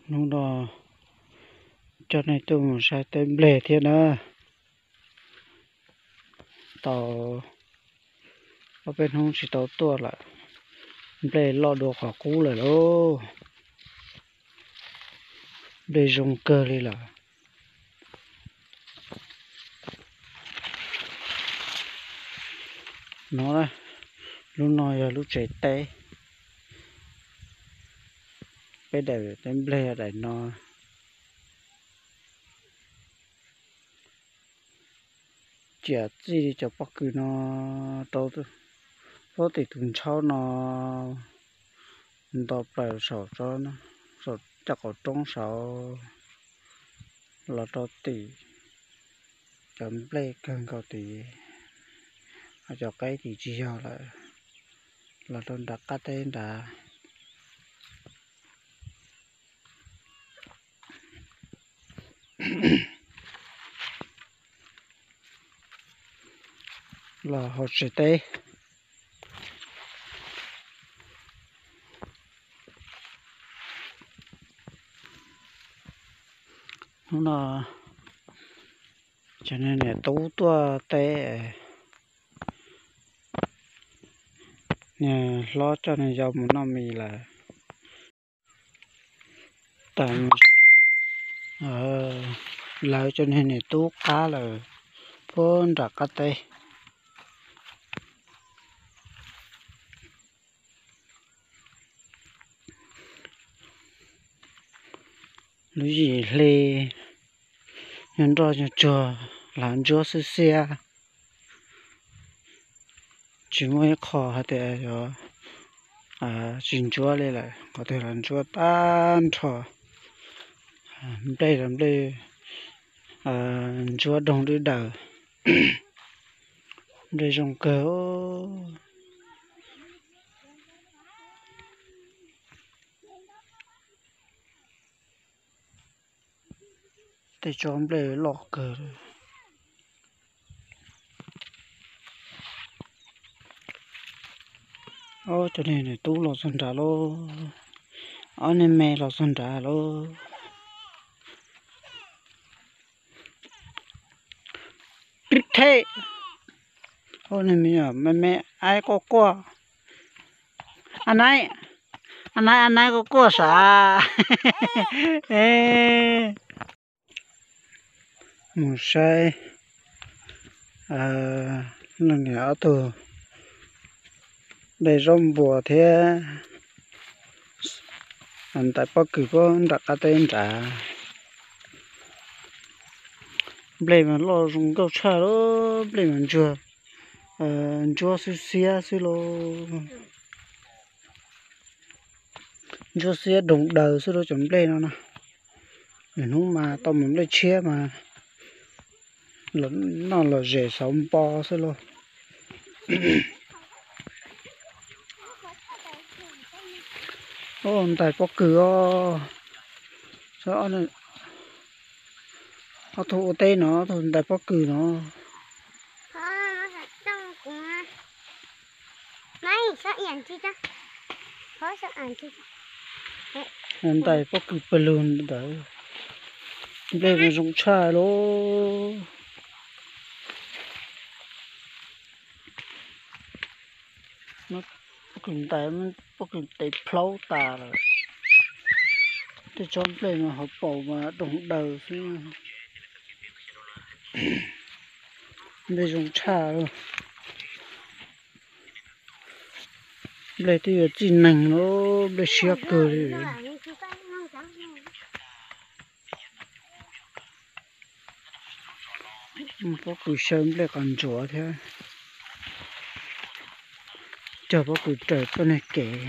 Hnub no coj nej tuaj mus saib teb nplej thiab na. Tau ob peb hnub tsis tau tuaj lawm, nplej loj dua qhov qub lawm lauj. Nplej zoo kawg li lawm. No, lub no yog lub tsev teb, peb daim teb nplej yog daim no. Ciam txij li cov pob kws no rau puag tim tus ntshauv no nto plaws saum, saum caj qaum roob saud los rau tim cov nplej kawg nkaus tid, ho cov qaib tid tsis yog lawm, los rau nram qab teb nrad. Los hauv tsev teb. Hnub no cov niag niam tub tuaj teb, niag hlob coj niag yau mus noj mis lawm. Lawv cov niag niam tub qab lawm puag nram qab teb. Lub yim hli nyuag nroj nyuag tsuag, hlav ntsuab xiab xiab. Tsis muaj ib qho hais tias yuav tsis ntsuab li lawm, qhov twg los ntsuab tag nrho. Nplej los nplej ntsuab doog dwb daws, nplej zoo kawg. Tej tsob nplej loj kawg. Ob cov niag niam tub los txog nrad lauj, ob niag me los txog nrad lauj. Thej, ob niag me nyuam me me aib quaj quaj. A naib, a naib, a naib quaj quaj sav. Mus saib leej niam ob tug de zaub npua thiab ntais pob kws puag nram qab teb nrad. Nplej mas loj zoo nkauj tshaj lauj, nplej mas ntsuag, ntsuab xwb xiab xwb lauj. Ntsuab xiab doog daws xwb lauj cov nplej no na. Lwm hnub mas tau mus nplej tshiab mas noj lom zem xauv npo xwb lauj. Ntais pob kws os. Ob tug ua teb no, ob tug ntais pob kws no. Ntais pob kws pawg lug ntawd, nplej mas zoo tshaj lauj. Pob kws ntais, pob kws tes plhaub tas lawm. Tej tsob nplej no hauv paus mas doog daws xwb. Nplej zoo tshaj lauj. Nplej twb yuav txij neeg lauj, nplej siab kawg li. Pob kws xyaw nplej qos ntsuav thiab. Cog pob kws raws txoj niag kev.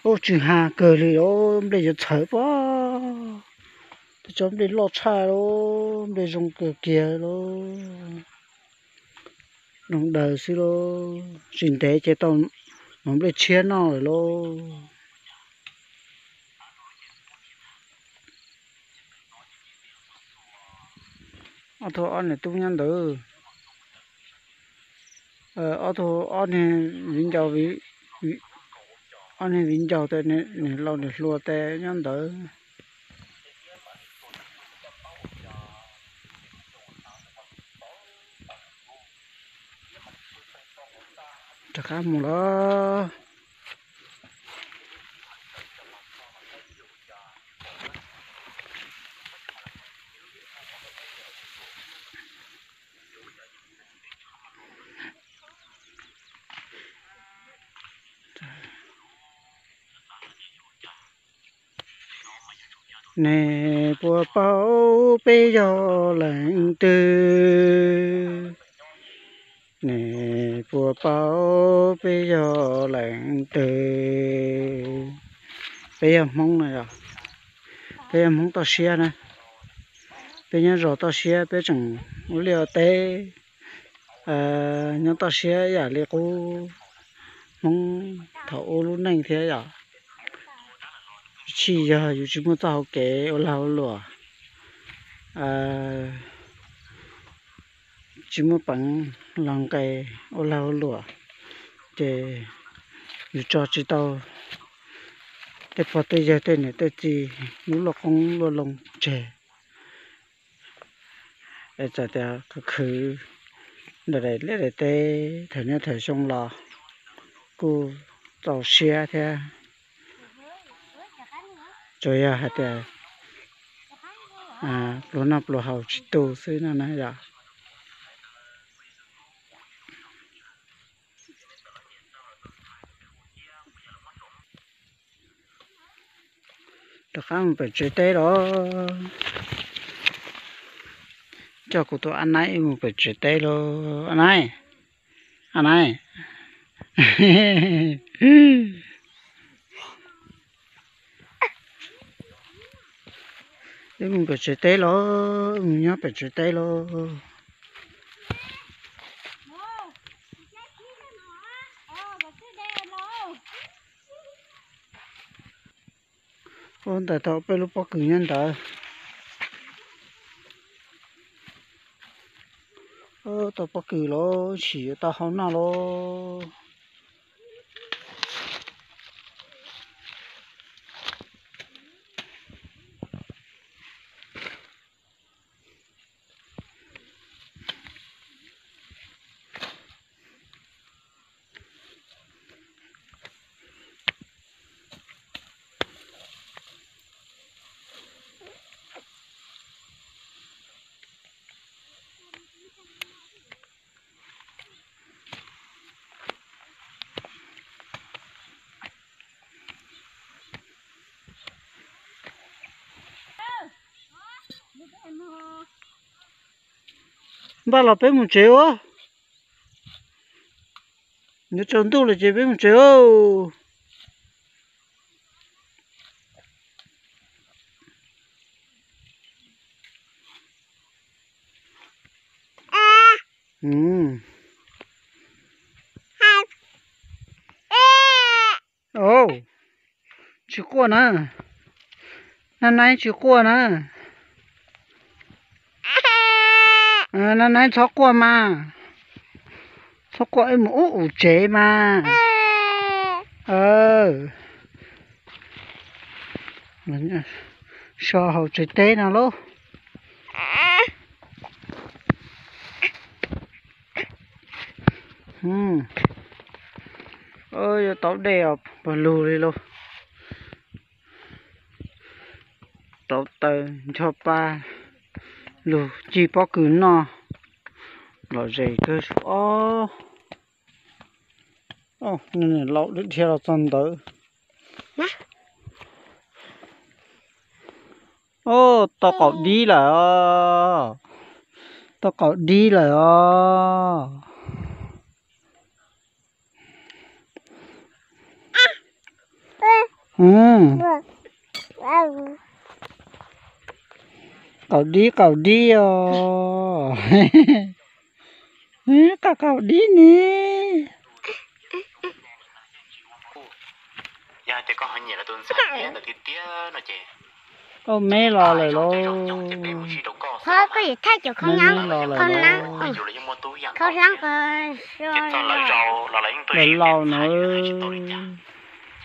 Ub, tsw ha kawg li lauj, nplej yuav txhawv pob. Tej tsob nplej loj tshaj lauj, nplej zoo kawg kiag lauj. Doog daws xwb lauj, tsis ntev ces tau mov nplej tshiab noj lawm lauj. Ob tug ob niam tub nyob ntawd. Ob tug ob niag viv ncaus, viv, Ob niag viv ncaus tes, niam laus niam hluas tes nyob ntawd. Rov qab mus lawm. Nej puas paub peb yog leej twg? Nej puas paub peb yog leej twg? Peb yog Hmoob no yog, peb yog Hmoob toj siab na. Peb nyob zos toj siab, peb tseem ua liaj ua teb nyob toj siab ib yam li qub Hmoob thaum ub lub neej thiab yom. Tsis yog yus tsis muaj txoj hauv kev ua lag ua luam, tsis muaj peev los nqes ua lag ua luam, ces yus tso tsis tau tej pog tej yawg tej niam tej txiv lub luaj qoob luaj loo tseg. Es txawm tias khwv khwv ntawm daim liaj daim teb thaum niaj thaum xyoo los kuj txaus siab thiab. Tsuas yog hais tias pluas noj pluas haus tsis tu xwb no na yom. Rov qab mus pem tsev teb los. Coj kuv tus a naib mus pem tsev teb lauj, a naib, a naib. Wb mus pem tsev teb lauj, wb mus nyob pem tsev teb lauj. Ua ntawm tau peb lub pob kws nyob ntawd. Tau pob kws los sim yuav tau hau noj lauj. Npaj los peb mus tsev ua. Yuav tsaus ntuj lawm ces peb mus tsev. Tsis quaj na. Nab naib tsis quaj na. Nab naib txhob quaj mas. Txhob quaj, wb mus ub ub tsev mas. So hauv tsev teb no lauj. Yuav tau dej os, pag lug li lauj. Tau taws ncho pa, lug ci pob kws noj, lom zem kawg sav os. Niam laus dhia los txog ntawd. Os, tau qaum dib lawm os. Tau qaum dib lawm os. Qaum dib, qaum dib os. Qaum, qaum dib ne. Au, me los lawm lauj. Me los lawm lauj. Lawv laus na.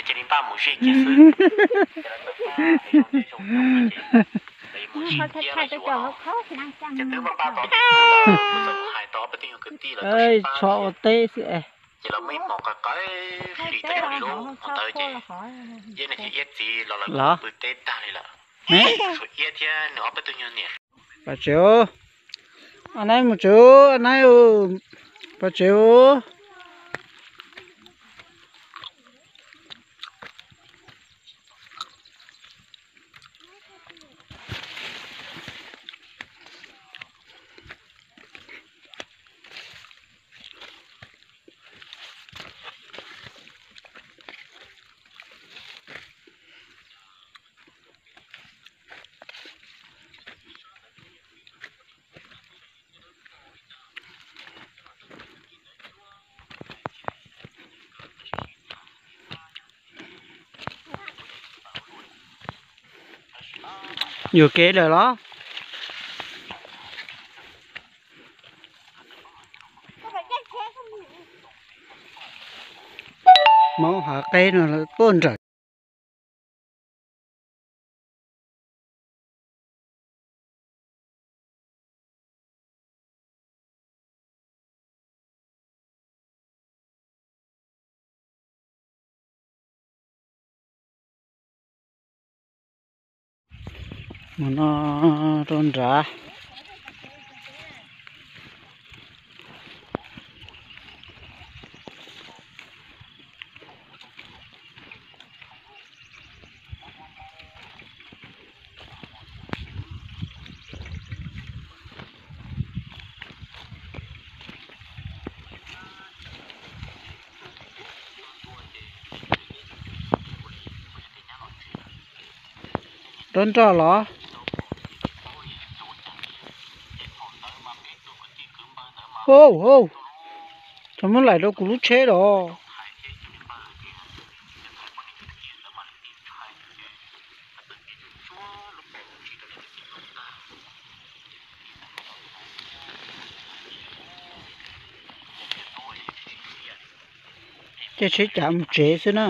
Ces npaj mus ze kiag xwb. Ces lawv tawm pab es zoo ces zoo nyoog ces lawv yuav mus ze kiag lawv yuav no. Ces twb npaj npaj tau, kuv txawm mus hais tau ob peb tug nyuag kwv tij lawv tau sib pab thiab. Ces lawv muaj ib hmos qawv qawv hlis tau zoo li lub hmos ntawd ces Iab niam thiab Iab txiv los lawv kuj pw teb tag li lawm. Tshuav Iab thiab nws ob peb tug nyuag niam. Pov tsev, a nab mus tsev, a nab, pov tsev. Yuam kev lawm los? Hmoob hav qeb no tuaj nrawm. Mus no rau nrad. Rov nroj los? Hauj, hauj, txhob muab laim rau kuv lub tsheb los. Caij tsheb cav mus tsev xwb na.